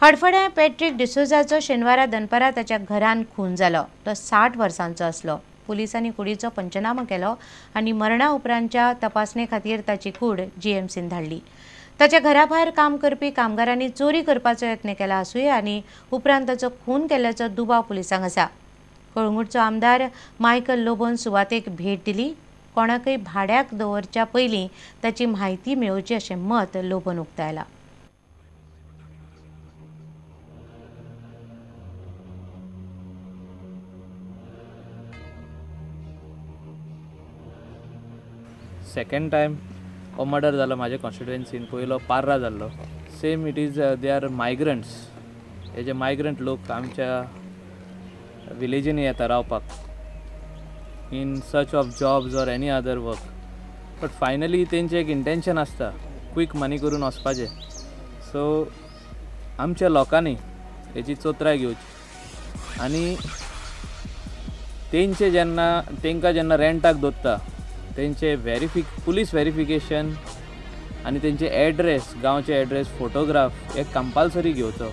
हडफड्यां Patrick डिसोजाचो शेनवारा दनपारा ताच्या घरान खून जालो. तो 60 वर्सांचो आसलो. पुलिसांनी कुडीचो पंचनामो केलो आनी मरणा उपरांतच्या तपासणे खातीर ताची कूड जीएमसीन धाडली. ताच्या घरा भायर काम करपी कामगारांनी चोरी करपाचो यत्न केला आसुये आनी उपरांत ताचो खून केल्ल्याचो दुबाव पुलिसांक आसा. कळंगूटचो आमदार मायकल लोबोन सुवातेक भेट दिली. कोणाकय भाड्याक दवरच्या पयलीं ताची म्हायती मेळोवची अशें मत लोबोन उक्तायलां. सेकंड टायम हो मर्डर जालो म्हाज्या कॉन्स्टिट्युएन्सीन. पयलो पार्रा जाल्लो. Same it is they are migrants. हे जे मायग्रंट लोक आमच्या विलेजींनी येता रावपाक in search of jobs or any other work, but finally तेंचें एक इंटेंशन आसता क्वीक मनी करून वचपाचें. सो आमच्या लोकांनी हेची चोत्राय घेवची आनी तेंचे जेन्ना तेंकां जेन्ना रेंटाक दवरता तेंचे पुलीस व्हेरिफिकेशन आनी तेंचे एड्रेस, गांवचे एड्रेस, फोटोग्राफ हे कंपल्सरी घेवचो.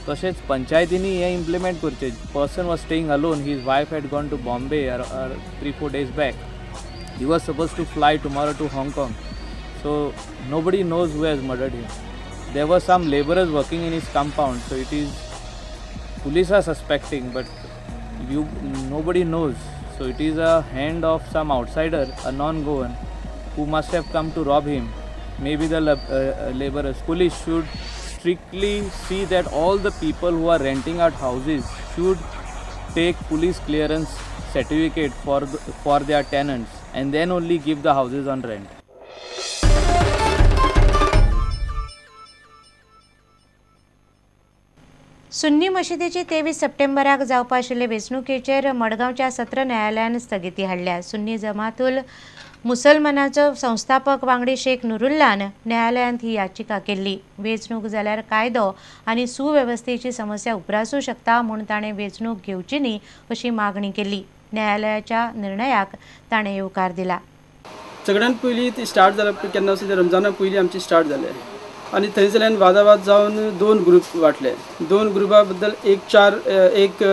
तशेंच पंचायतींनी हें इम्प्लिमेंट करचें. Person was staying alone, his wife had gone to Bombay 3-4 days back. He was suppose to fly tomorrow to Hong Kong. So nobody knows who has murdered him. There were some labourers working in his compound. So it is police are suspecting, but you nobody knows. So it is a hand of some outsider, a non-Goan, who must have come to rob him. Maybe the laborers. Police should strictly see that all the people who are renting out houses should take police clearance certificate for their tenants and then only give the houses on rent. Sunni मशिदीची 23 सप्टेंबराक जावपा आशिल्ले वेंचणुकेचेर मडगांवच्या सत्र न्यायालयान स्थगिती हाडल्या. सुन्नी जमातुल मुसलमानाचो संस्थापक वांगडी शेख नुरुल्लान न्यायालयांत ही याचिका केल्ली. वेंचणूक जाल्यार कायदो आनी सुवेवस्थेची समस्या उप्रासूं शकता म्हूण ताणें वेंचणूक घेवची न्ही अशी मागणी केली. न्यायालयाच्या निर्णयाक ताणें येवकार दिला. सगळ्यात पयलीं ती स्टार्ट जाला केन्ना आसा ते रमजाना पयलीं आमची स्टार्ट जाले आनी थंयसरल्यान वादावाद जावन दोन ग्रुप वांटले. दोन ग्रुपा बद्दल एक चार एक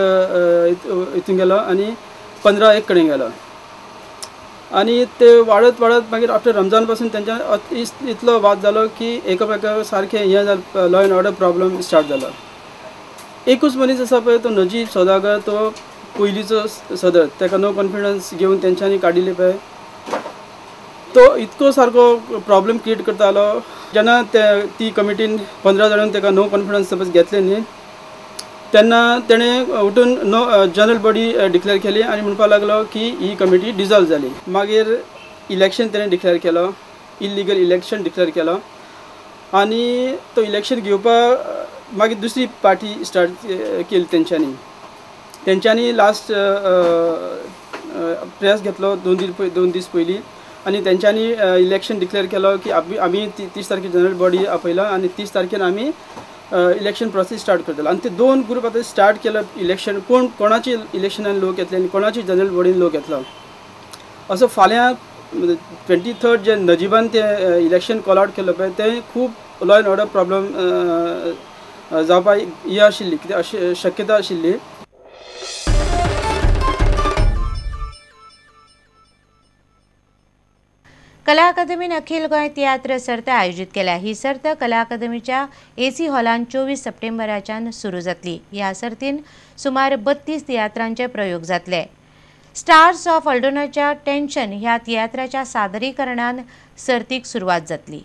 हितून गेलो आनी 15 एक कडेन गेलो आनी ते वाडत वाडत मागीर आफ्टर रमजान पासून तेंच्या इतलो वाद जालो की एकामेका सारकें हें जालें, law and order problem start जालो. एकूच मनीस आसा पळय तो नजीब सौदागर, तो पयलींचो सदर, ताका नो कॉन्फिडन्स घेवन तेंच्यांनी काडिल्ले पळय, तो इतको सारको प्रॉब्लम क्रिएट करतालो. जेन्ना ते ती कमिटीन 15 जाणांनी ताका नो कॉन्फिडन्स सपोज घेतले न्ही तेन्ना तेणें उठून नो जनरल बॉडी डिक्लेअर केली आनी म्हणपाक लागलो की ही कमिटी डिजॉल्व जाली. मागीर इलेक्शन तेणें डिक्लेअर केलो, इल्लिगल इलेक्शन डिक्लेअर केलो आनी तो इलेक्शन घेवपाक मागीर दुसरी पार्टी स्टार्ट केली तेंच्यांनी. तेंच्यांनी लास्ट प्रेस घेतलो दोन दीस पयलीं आनी तेंच्यांनी इलेक्शन डिक्लेअर केलो की आमी 30 तारखेर जनरल बॉडी आपयला आनी 30 तारखेर आमी इलेक्शन प्रोसेस स्टार्ट करतले. आनी ते दोन ग्रुप आतां स्टार्ट केलो इलेक्शन, कोण कोणाची इलेक्शनान लोक येतले आनी कोणाची जनरल बॉडीन लोक येतलो असो. फाल्यां 23 जे नजीबान ते इलेक्शन कॉल आवट केलो पळय तें खूब लॉ एंड ऑर्डर प्रॉब्लम जावपाक ही आशिल्ली, कितें अशी शक्यता आशिल्ली. कला अकादमीन अखिल गोंय तियात्र सर्त आयोजीत केल्या. ही सर्त कला अकादमीच्या एसी हॉलान 24 सप्टेंबराच्यान सुरू जातली. ह्या सर्तीन सुमार 32 तियात्रांचे प्रयोग जातले. स्टार्स ऑफ अल्डोनाच्या टेन्शन ह्या तियात्राच्या सादरीकरणान सर्तीक सुरवात जातली.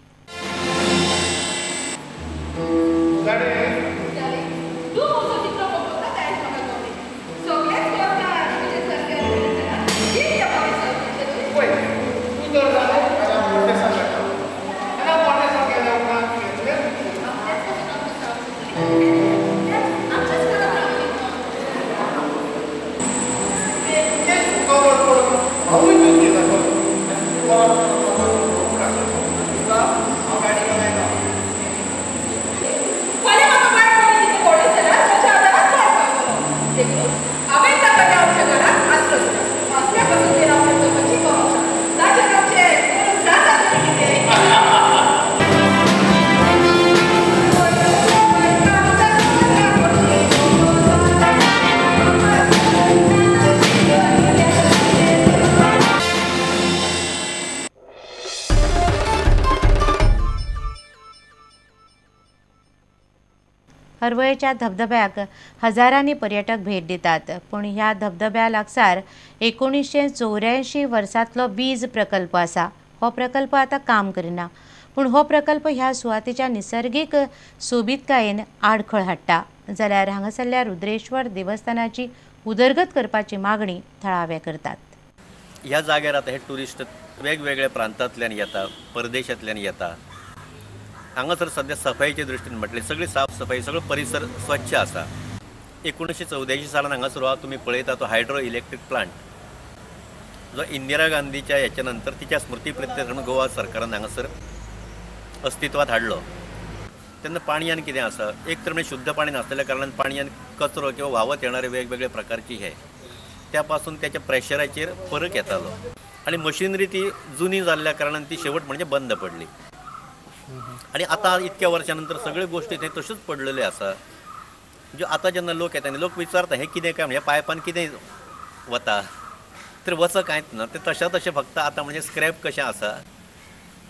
हरवळेच्या धबधब्याक हजारांनी पर्यटक भेट दितात, पूण ह्या धबधब्या लागसार 1984 वर्सांतलो वीज प्रकल्प आसा. हो प्रकल्प आतां काम करिना, पूण हो प्रकल्प ह्या सुवातेच्या निसर्गीक सोबीतकायेन आडखळ हाडटा. जाल्यार हांगासरल्या रुद्रेश्वर देवस्थानाची उदरगत करपाची मागणी थळावे करतात. ह्या जाग्यार आतां हे ट्युरिस्ट वेगवेगळ्या प्रांतांतल्यान येता, परदेशांतल्यान येता. हांगासर सद्या सफाईच्या दृश्टीन म्हटलें सगळी साफ सफाई, सगळो परिसर स्वच्छ आसा. 1984 सालान हांगासर हो तुमी पळयता तो हायड्रो इलेक्ट्रीक प्लांट जो इंदिरा गांधीच्या हेच्या नंतर तिच्या स्मृती प्रित्यर्थ म्हणून गोवा सरकारान हांगासर अस्तित्वात हाडलो. तेन्ना पाणयान कितें आसा, एक तर म्हणजे शुद्ध पाणी नासलेल्या कारणान पाणयान कचरो किंवा व्हांवत येणारे वेगवेगळे प्रकारची हे त्या पासून त्याच्या प्रेशराचेर फरक येतालो आनी मशिनरी ती जुनी जाल्ल्या कारणान ती शेवट म्हणजे बंद पडली. आनी आतां इतक्या वर्सां नंतर सगळ्यो गोश्टी थंय तश्योच पडलेल्यो आसा. ज्यो आतां जेन्ना लोक येता आनी लोक विचारता हें कितें काय, ह्या पायपान कितें वता, तर वचक कांयच ना, तें तशें तशें फक्त आतां म्हणजे स्क्रॅप कशें आसा.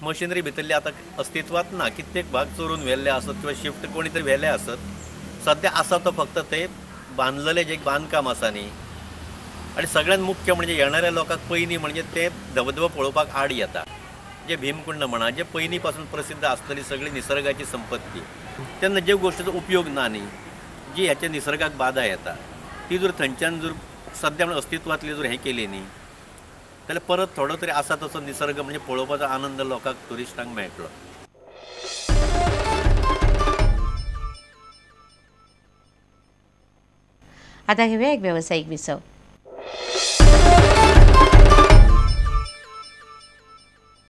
मशिनरी भितरली आतां अस्तित्वांत ना, कित्येक भाग चोरून व्हेल्ले आसत किंवा शिफ्ट कोणी तरी व्हेले आसत. सद्या आसा तो फक्त ते बांदलेलें जें बांदकाम आसा न्ही. आनी सगळ्यांत मुख्य म्हणजे येणाऱ्या लोकांक पयलीं म्हणजे ते धबधबो पळोवपाक आड येता. जे भीमकुंड म्हणा, जे पयलीं पासून प्रसिद्ध आसतली सगळी निसर्गाची संपत्ती, तेन्ना जे गोश्टीचो उपयोग ना न्ही, जी ह्याच्या निसर्गाक बाधा येता ती जर थंयच्यान जर सद्या म्हणून अस्तित्वांतली जर हें केली न्ही जाल्यार परत थोडो तरी आसा तसो निसर्ग म्हणजे पळोवपाचो आनंद लोकांक, ट्युरिस्टांक मेळटलो. आतां घेवया एक वेवसायीक विसव.